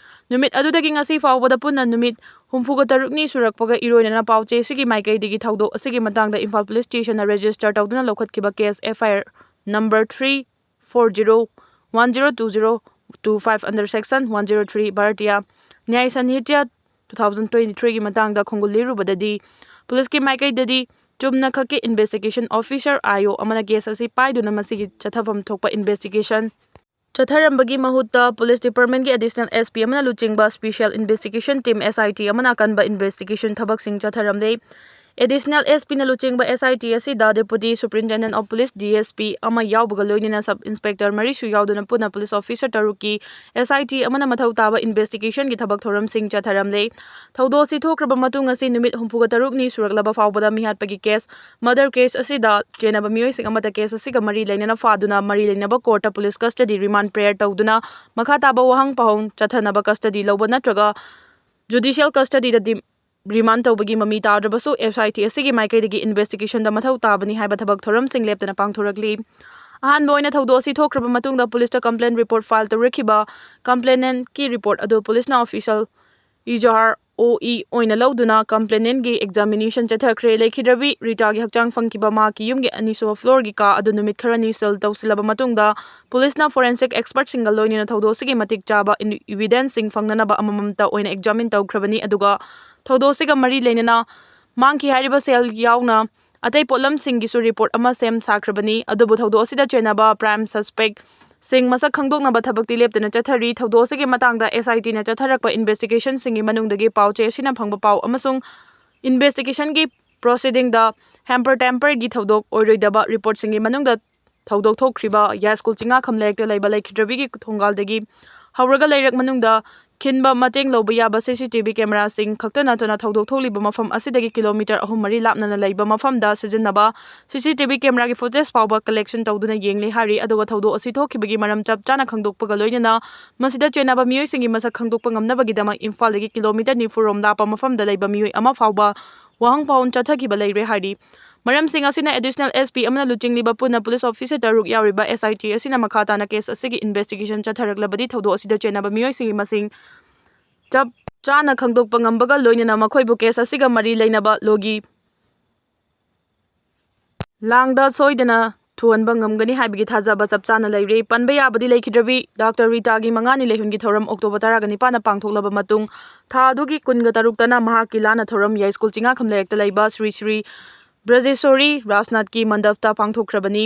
ꯅꯨꯃꯤꯠ ꯑꯗꯨꯗꯒꯤ ꯉꯁꯤ ꯐꯥꯎꯕꯗ ꯄꯨꯟꯅ ꯅꯨꯃꯤꯠ ꯍꯨꯝꯐꯨꯒ ꯇꯔꯨꯛꯅꯤ ꯁꯨꯔꯛꯄꯒ ꯏꯔꯣꯏꯅꯅ ꯄꯥꯎꯆꯦ ꯑꯁꯤꯒꯤ ꯃꯥꯏꯀꯩꯗꯒꯤ ꯊꯧꯗꯣꯛ ꯑꯁꯤꯒꯤ ꯃꯇꯥꯡꯗ ꯏꯝꯐꯥꯜ ꯄꯨꯂꯤꯁ ꯁ꯭ꯇꯦꯁꯟꯅ ꯔꯦꯖꯤꯁꯇꯔ ꯇꯧꯗꯨꯅ ꯂꯧꯈꯠꯈꯤꯕ case F I R number three four zero one zero two zero two five under section one zero three Bharatiya Nyaya Sanhita two thousand twenty three ꯒꯤ ꯃꯇꯥꯡꯗ ꯈꯣꯡꯒꯨꯜ ꯂꯤꯔꯨꯕꯗꯗꯤ, ꯄꯨꯂꯤꯁꯀꯤ ꯃꯥꯏꯀꯩꯗꯗꯤ ꯆꯨꯝꯅꯈꯛꯀꯤ ꯏꯟꯚꯦꯁꯇꯤꯒꯦꯁꯟ ꯑꯣꯐꯤꯁꯥꯔ, I O, ꯑꯃꯅ ꯀꯦꯁ ꯑꯁꯤ ꯄꯥꯏꯗꯨꯅ ꯃꯁꯤꯒꯤ ꯆꯠꯊꯐꯝ ꯊꯣꯛꯄ ꯏꯟꯚꯦꯁꯇꯤꯒꯦꯁꯟ ꯆꯠꯊꯔꯝꯕꯒꯤ ꯃꯍꯨꯠꯇ ꯄꯨꯂꯤꯁ ꯗꯤꯄꯥꯔꯠꯃꯦꯟꯒꯤ ꯑꯦꯗꯤꯁꯅꯦꯜ ꯑꯦꯁ ꯄꯤ ꯑꯃꯅ ꯂꯨꯆꯤꯡꯕ special investigation team, S I T, ꯑꯃꯅ ꯑꯀꯟꯕ ꯏꯟꯚꯦꯁꯇꯤꯒꯦꯁꯟ ꯊꯕꯛꯁꯤꯡ ꯆꯠꯊꯔꯝꯂꯦ꯫ ꯑꯦꯗꯤꯁꯅꯦꯜ ꯑꯦꯁ ꯄꯤꯅ ꯂꯨꯆꯤꯡꯕ ꯑꯦꯁ ꯑꯥꯏ ꯇꯤ ꯑꯁꯤꯗ Deputy Superintendent of Police, D S P, ꯑꯃ ꯌꯥꯎꯕꯒ ꯂꯣꯏꯅꯅ Sub Inspector ꯃꯔꯤꯁꯨ ꯌꯥꯎꯗꯨꯅ ꯄꯨꯟꯅ police officer ꯇꯔꯨꯛꯀꯤ S I T ꯑꯃꯅ ꯃꯊꯧ ꯇꯥꯕ investigationꯒꯤ ꯊꯕꯛ ꯊꯧꯔꯝꯁꯤꯡ ꯆꯠꯊꯔꯝꯂꯦ꯫ ꯊꯧꯗꯣꯛ ꯑꯁꯤ ꯊꯣꯛꯈ꯭ꯔꯕ ꯃꯇꯨꯡ ꯑꯁꯤ ꯅꯨꯃꯤꯠ ꯍꯨꯝꯐꯨꯒ ꯇꯔꯨꯛꯅꯤ ꯁꯨꯔꯛꯂꯕ ꯐꯥꯎꯕꯗ ꯃꯤꯍꯥꯠꯄꯒꯤ case, murder case ꯑꯁꯤꯗ ꯆꯦꯟꯅꯕ ꯃꯤꯑꯣꯏꯁꯤꯡ ꯑꯃꯠꯇ case ꯑꯁꯤꯒ ꯃꯔꯤ ꯂꯩꯅꯅ ꯐꯥꯗꯨꯅ ꯃꯔꯤ ꯂꯩꯅꯕ courtꯇ police custody remand prayer ꯇꯧꯗꯨꯅ ꯃꯈꯥ ꯇꯥꯕ ꯋꯥꯍꯪ ꯄꯥꯎꯍꯪ ꯆꯠꯊꯅꯕ custody ꯂꯧꯕ ꯅꯠꯇ꯭ꯔꯒ judicial custodyꯗ ꯗꯤ-, remand ꯇꯧꯕꯒꯤ ꯃꯃꯤ ꯇꯥꯗ꯭ꯔꯕꯁꯨ S I T ꯑꯁꯤꯒꯤ ꯃꯥꯏꯀꯩꯗꯒꯤ investigationꯗ ꯃꯊꯧ ꯇꯥꯕꯅꯤ ꯍꯥꯏꯕ ꯊꯕꯛ ꯊꯧꯔꯝꯁꯤꯡ ꯂꯦꯞꯇꯅ ꯄꯥꯡꯊꯣꯔꯛꯂꯤ꯫ ꯑꯍꯥꯟꯕ ꯑꯣꯏꯅ ꯊꯧꯗꯣꯛ ꯑꯁꯤ ꯊꯣꯛꯈ꯭ꯔꯕ ꯃꯇꯨꯡꯗ policeꯇ complaint report file ꯇꯧꯔꯛꯈꯤꯕ complainantꯀꯤ report ꯑꯗꯨ policeꯅ official ꯏꯖꯍꯥꯔ, O E, ꯑꯣꯏꯅ ꯂꯧꯗꯨꯅ complainantꯒꯤ examination ꯆꯠꯊꯈ꯭ꯔꯦ꯫ ꯂꯩꯈꯤꯗ꯭ꯔꯕꯤ ꯔꯤꯇꯥꯒꯤ ꯍꯛꯆꯥꯡ ꯐꯪꯈꯤꯕ ꯃꯍꯥꯛꯀꯤ ꯌꯨꯝꯒꯤ ꯑꯅꯤꯁꯨꯕ floorꯒꯤ ꯀꯥ ꯑꯗꯨ ꯅꯨꯃꯤꯠ ꯈꯔꯅꯤ seal ꯇꯧꯁꯤꯜꯂꯕ ꯃꯇꯨꯡꯗ policeꯅ forensic expertꯁꯤꯡꯒ ꯂꯣꯏꯅꯅ ꯊꯧꯗꯣꯛ ꯑꯁꯤꯒꯤ ꯃꯇꯤꯛ ꯆꯥꯕ in-, evidenceꯁꯤꯡ ꯐꯪꯅꯅꯕ ꯑꯃꯃꯝꯇ ꯑꯣꯏꯅ examine ꯇꯧꯈ꯭ꯔꯕꯅꯤ꯫ ꯑꯗꯨꯒ ꯊꯧꯗꯣꯛ ꯑꯁꯤꯒ ꯃꯔꯤ ꯂꯩꯅꯅ ꯃꯥꯡꯈꯤ ꯍꯥꯏꯔꯤꯕ cell ꯌꯥꯎꯅ ꯑꯇꯩ ꯄꯣꯠꯂꯝꯁꯤꯡꯒꯤꯁꯨ report ꯑꯃ ꯁꯦꯝ ꯁꯥꯈ꯭ꯔꯕꯅꯤ꯫ ꯑꯗꯨꯕꯨ ꯊꯧꯗꯣꯛ ꯑꯁꯤꯗ ꯆꯦꯟꯅꯕ prime suspectꯁꯤꯡ ꯃꯁꯛ ꯈꯪꯗꯣꯛꯅꯕ ꯊꯕꯛꯇꯤ ꯂꯦꯞꯇꯅ ꯆꯠꯊꯔꯤ꯫ ꯊꯧꯗꯣꯛ ꯑꯁꯤꯒꯤ ꯃꯇꯥꯡꯗ S I Tꯅ ꯆꯠꯊꯔꯛꯄ investigationꯁꯤꯡꯒꯤ ꯃꯅꯨꯡꯗꯒꯤ ꯄꯥꯎ ꯆꯦ ꯑꯁꯤꯅ ꯐꯪꯕ ꯄꯥꯎ ꯑꯃꯁꯨꯡ investigationꯒꯤ proceedingꯗ hamper tamperꯒꯤ ꯊꯧꯗꯣꯛ ꯑꯣꯏꯔꯣꯏꯗꯕ reportꯁꯤꯡꯒꯤ ꯃꯅꯨꯡꯗ ꯊꯧꯗꯣꯛ ꯊꯣꯛꯈ꯭ꯔꯤꯕ ꯌꯥꯏꯁ꯭ꯀꯨꯜ ꯆꯤꯡꯉꯥꯈꯝ ꯂꯩꯔꯛꯇ ꯂꯩꯕ ꯂꯩꯈꯤꯗ꯭ꯔꯕꯤꯒꯤ ꯊꯣꯡꯒꯥꯜꯗꯒꯤ ꯍꯧꯔꯒ ꯂꯩꯔꯛ ꯃꯅꯨꯡꯗ ꯈꯤꯟꯕ ꯃꯇꯦꯡ ꯂꯧꯕ ꯌꯥꯕ C C T V cameraꯁꯤꯡ ꯈꯛꯇ ꯅꯠꯇꯅ ꯊꯧꯗꯣꯛ ꯊꯣꯛꯂꯤꯕ ꯃꯐꯝ ꯑꯁꯤꯗꯒꯤ kilometre ꯑꯍꯨꯝ ꯃꯔꯤ ꯂꯥꯞꯅꯅ ꯂꯩꯕ ꯃꯐꯝꯗ ꯁꯤꯖꯤꯟꯅꯕ C C T V cameraꯒꯤ footage ꯐꯥꯎꯕ collection ꯇꯧꯗꯨꯅ ꯌꯦꯡꯂꯦ ꯍꯥꯏꯔꯤ꯫ ꯑꯗꯨꯒ ꯊꯧꯗꯣꯛ ꯑꯁꯤ ꯊꯣꯛꯈꯤꯕꯒꯤ ꯃꯔꯝ ꯆꯞ ꯆꯥꯅ ꯈꯪꯗꯣꯛꯄꯒ ꯂꯣꯏꯅꯅ ꯃꯁꯤꯗ ꯆꯦꯟꯅꯕ ꯃꯤꯑꯣꯏꯁꯤꯡꯒꯤ ꯃꯁꯛ ꯈꯪꯗꯣꯛꯄ ꯉꯝꯅꯕꯒꯤꯗꯃꯛ ꯏꯝꯐꯥꯜꯗꯒꯤ kilometre ꯅꯤꯐꯨ ꯔꯣꯝ ꯂꯥꯞꯄ ꯃꯐꯝꯗ ꯂꯩꯕ ꯃꯤꯑꯣꯏ ꯑꯃ ꯐꯥꯎꯕ ꯋꯥꯍꯪ ꯄꯥꯎꯍꯪ ꯆꯠꯊꯈꯤꯕ ꯂꯩꯔꯦ ꯍꯥꯏꯔꯤ꯫ ꯃꯔꯝꯁꯤꯡ ꯑꯁꯤꯅ Additional S P ꯑꯃꯅ ꯂꯨꯆꯤꯡꯂꯤꯕ ꯄꯨꯟꯅ police officer ꯇꯔꯨꯛ ꯌꯥꯎꯔꯤꯕ S I T ꯑꯁꯤꯅ ꯃꯈꯥ ꯇꯥꯅ case ꯑꯁꯤꯒꯤ investigation ꯆꯠꯊꯔꯛꯂꯕꯗꯤ ꯊꯧꯗꯣꯛ ꯑꯁꯤꯗ ꯆꯦꯟꯅꯕ ꯃꯤꯑꯣꯏꯁꯤꯡꯒꯤ ꯃꯁꯤꯡ ꯆꯞ ꯆꯥꯅ ꯈꯪꯗꯣꯛꯄ ꯉꯝꯕꯒ ꯂꯣꯏꯅꯅ ꯃꯈꯣꯏꯕꯨ case ꯑꯁꯤꯒ ꯃꯔꯤ ꯂꯩꯅꯕ ꯂꯣꯒꯤ ꯂꯥꯡꯗ ꯁꯣꯏꯗꯅ ꯊꯨꯍꯟꯕ ꯉꯝꯒꯅꯤ ꯍꯥꯏꯕꯒꯤ ꯊꯥꯖꯕ ꯆꯞ ꯆꯥꯅ ꯂꯩꯔꯦ꯫ ꯄꯟꯕ ꯌꯥꯕꯗꯤ ꯂꯩꯈꯤꯗ꯭ꯔꯕꯤ ꯗꯥꯛꯇꯔ ꯔꯤꯇꯥꯒꯤ ꯃꯉꯥꯅꯤ ꯂꯩꯍꯨꯟꯒꯤ ꯊꯧꯔꯝ October ꯇꯔꯥꯒ ꯅꯤꯄꯥꯟꯗ ꯄꯥꯡꯊꯣꯛꯂꯕ ꯃꯇꯨꯡ, ꯊꯥ ꯑꯗꯨꯒꯤ ꯀꯨꯟꯒ ꯇꯔꯨꯛꯇꯅ ꯃꯍꯥꯛꯀꯤ ꯂꯥꯟꯅ ꯊꯧꯔꯝ ꯌꯥꯏꯁ꯭ꯀꯨꯜ ꯆꯤꯡꯉꯥꯈꯝ ꯂꯩꯔꯛꯇ ꯂꯩꯕ ꯁ꯭ꯔꯤ ꯁ꯭ꯔꯤ ꯕ꯭ꯔꯖꯦꯁꯣꯔꯤ ꯔꯥꯖꯅꯥꯊꯀꯤ ꯃꯟꯗꯞꯇ ꯄꯥꯡꯊꯣꯛꯈ꯭ꯔꯕꯅꯤ꯫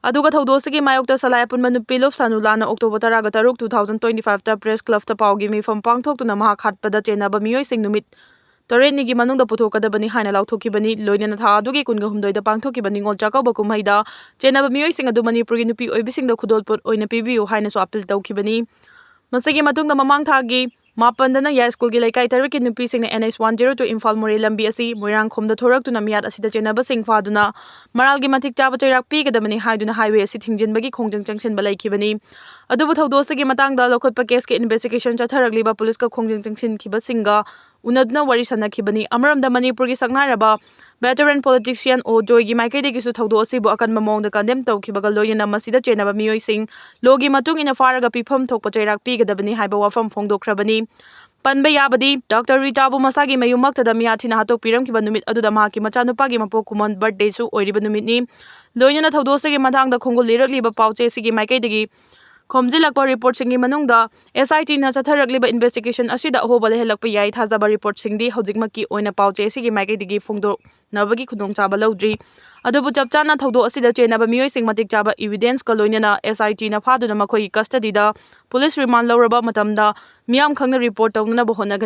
ꯑꯗꯨꯒ ꯊꯧꯗꯣꯛ ꯑꯁꯤꯒꯤ ꯃꯥꯌꯣꯛꯇ ꯁꯂꯥꯏ ꯑꯄꯨꯟꯕ ꯅꯨꯄꯤ ꯂꯨꯞ ꯁꯥꯅꯨ ꯂꯥꯟꯅ October ꯇꯔꯥꯒ ꯇꯔꯨꯛ, two thousand twenty fiveꯇ Press Clubꯇ ꯄꯥꯎꯒꯤ ꯃꯤꯐꯝ ꯄꯥꯡꯊꯣꯛꯇꯨꯅ ꯃꯍꯥꯛ ꯍꯥꯠꯄꯗ ꯆꯦꯟꯅꯕ ꯃꯤꯑꯣꯏꯁꯤꯡ ꯅꯨꯃꯤꯠ ꯇꯔꯦꯠꯅꯤꯒꯤ ꯃꯅꯨꯡꯗ ꯄꯨꯊꯣꯛꯀꯗꯕꯅꯤ ꯍꯥꯏꯅ ꯂꯥꯎꯊꯣꯛꯈꯤꯕꯅꯤ꯫ ꯂꯣꯏꯅꯅ ꯊꯥ ꯑꯗꯨꯒꯤ ꯀꯨꯟꯒ ꯍꯨꯝꯗꯣꯏꯗ ꯄꯥꯡꯊꯣꯛꯈꯤꯕ ꯅꯤꯉꯣꯜ ꯆꯥꯛꯀꯧꯕ ꯀꯨꯝꯍꯩꯗ ꯆꯦꯟꯅꯕ ꯃꯤꯑꯣꯏꯁꯤꯡ ꯑꯗꯨ ꯃꯅꯤꯄꯨꯔꯒꯤ ꯅꯨꯄꯤ ꯑꯣꯏꯕꯤꯁꯤꯡꯗ ꯈꯨꯗꯣꯜꯄꯣꯠ ꯑꯣꯏꯅ ꯄꯤꯕꯤꯌꯨ ꯍꯥꯏꯅꯁꯨ ꯑꯥꯄꯤꯜ ꯇꯧꯈꯤꯕꯅꯤ꯫ ꯃꯁꯤꯒꯤ ꯃꯇꯨꯡꯗ ꯃꯃꯥꯡ ꯊꯥꯒꯤ ꯃꯥꯄꯟꯗꯅ ꯌꯥꯏꯁ꯭ꯀꯨꯜꯒꯤ ꯂꯩꯀꯥꯏ ꯇꯔꯦꯠꯀꯤ ꯅꯨꯄꯤꯁꯤꯡꯅ N H one zero two Imphal ꯃꯣꯔꯦ ꯂꯝꯕꯤ ꯑꯁꯤ ꯃꯣꯏꯔꯥꯡꯈꯣꯝꯗ ꯊꯣꯔꯛꯇꯨꯅ ꯃꯤꯌꯥꯠ ꯑꯁꯤꯗ ꯆꯦꯟꯅꯕꯁꯤꯡ ꯐꯥꯗꯨꯅ ꯃꯔꯥꯜꯒꯤ ꯃꯇꯤꯛ ꯆꯥꯕ ꯆꯩꯔꯥꯛ ꯄꯤꯒꯗꯕꯅꯤ ꯍꯥꯏꯗꯨꯅ highway ꯑꯁꯤ ꯊꯤꯡꯖꯤꯟꯕꯒꯤ ꯈꯣꯡꯖꯪ ꯆꯪꯁꯤꯟꯕ ꯂꯩꯈꯤꯕꯅꯤ꯫ ꯑꯗꯨꯕꯨ ꯊꯧꯗꯣꯛ ꯑꯁꯤꯒꯤ ꯃꯇꯥꯡꯗ ꯂꯧꯈꯠꯄ case ꯀꯤ investigation ꯆꯠꯊꯔꯛꯂꯤꯕ ꯄꯨꯂꯤꯁꯀ ꯈꯣꯡꯖꯪ ꯆꯪꯁꯤꯟꯈꯤꯕꯁꯤꯡꯒ ꯎꯅꯗꯨꯅ ꯋꯥꯔꯤ ꯁꯥꯟꯅꯈꯤꯕꯅꯤ꯫ ꯑꯃꯔꯣꯝꯗ ꯃꯅꯤꯄꯨꯔꯒꯤ ꯁꯛꯅꯥꯏꯔꯕ veteran politician ꯑꯣ ꯖꯣꯏꯒꯤ ꯃꯥꯏꯀꯩꯗꯒꯤꯁꯨ ꯊꯧꯗꯣꯛ ꯑꯁꯤꯕꯨ ꯑꯀꯟꯕ ꯃꯑꯣꯡꯗ condemn ꯇꯧꯈꯤꯕꯒ ꯂꯣꯏꯅꯅ ꯃꯁꯤꯗ ꯆꯦꯟꯅꯕ ꯃꯤꯑꯣꯏꯁꯤꯡ law ꯒꯤ ꯃꯇꯨꯡ ꯏꯟꯅ ꯐꯥꯔꯒ ꯄꯤꯐꯝ ꯊꯣꯛꯄ ꯆꯩꯔꯥꯛ ꯄꯤꯒꯗꯕꯅꯤ ꯍꯥꯏꯕ ꯋꯥꯐꯝ ꯐꯣꯡꯗꯣꯛꯈ꯭ꯔꯕꯅꯤ꯫ ꯄꯟꯕ ꯌꯥꯕꯗꯤ, ꯗꯥꯛꯇꯔ ꯔꯤꯇꯥꯕꯨ ꯃꯁꯥꯒꯤ ꯃꯌꯨꯝꯃꯛꯇꯗ ꯃꯤꯌꯥꯊꯤꯅ ꯍꯥꯠꯇꯣꯛꯄꯤꯔꯝꯈꯤꯕ ꯅꯨꯃꯤꯠ ꯑꯗꯨꯗ ꯃꯍꯥꯛꯀꯤ ꯃꯆꯥꯅꯨꯄꯥꯒꯤ ꯃꯄꯣꯛ ꯀꯨꯝꯑꯣꯟ birthday ꯁꯨ ꯑꯣꯏꯔꯤꯕ ꯅꯨꯃꯤꯠꯅꯤ꯫ ꯂꯣꯏꯅꯅ ꯊꯧꯗꯣꯛ ꯑꯁꯤꯒꯤ ꯃꯇꯥꯡꯗ ꯈꯣꯡꯒꯨꯜ ꯂꯤꯔꯛꯂꯤꯕ ꯄꯥꯎꯆꯦ ꯑꯁꯤꯒꯤ ꯃꯥꯏꯀꯩꯗꯒꯤ ꯈꯣꯝꯖꯤꯜꯂꯛꯄ report ꯁꯤꯡꯒꯤ ꯃꯅꯨꯡꯗ S I T ꯅ ꯆꯠꯊꯔꯛꯂꯤꯕ investigation ꯑꯁꯤꯗ ꯑꯍꯣꯕ ꯂꯩꯍꯜꯂꯛꯄ ꯌꯥꯏ꯫ ꯊꯥꯖꯕ report ꯁꯤꯡꯗꯤ ꯍꯧꯖꯤꯛꯃꯛꯀꯤ ꯑꯣꯏꯅ ꯄꯥꯎꯆꯦ ꯑꯁꯤꯒꯤ ꯃꯥꯏꯀꯩꯗꯒꯤ ꯐꯣꯡꯗꯣꯛꯅꯕꯒꯤ ꯈꯨꯗꯣꯡꯆꯥꯕ ꯂꯧꯗ꯭ꯔꯤ꯫ ꯑꯗꯨꯕꯨ ꯆꯞ ꯆꯥꯅ ꯊꯧꯗꯣꯛ ꯑꯁꯤꯗ ꯆꯦꯟꯅꯕ ꯃꯤꯑꯣꯏꯁꯤꯡ ꯃꯇꯤꯛ ꯆꯥꯕ evidence ꯀ ꯂꯣꯏꯅꯅ S I T ꯅ ꯐꯥꯗꯨꯅ ꯃꯈꯣꯏꯒꯤ custody ꯗ police remand ꯂꯧꯔꯕ ꯃꯇꯝꯗ ꯃꯤꯌꯥꯝ ꯈꯪꯅ report ꯇꯧꯅꯅꯕ ꯍꯣꯠꯅꯒꯅꯤ꯫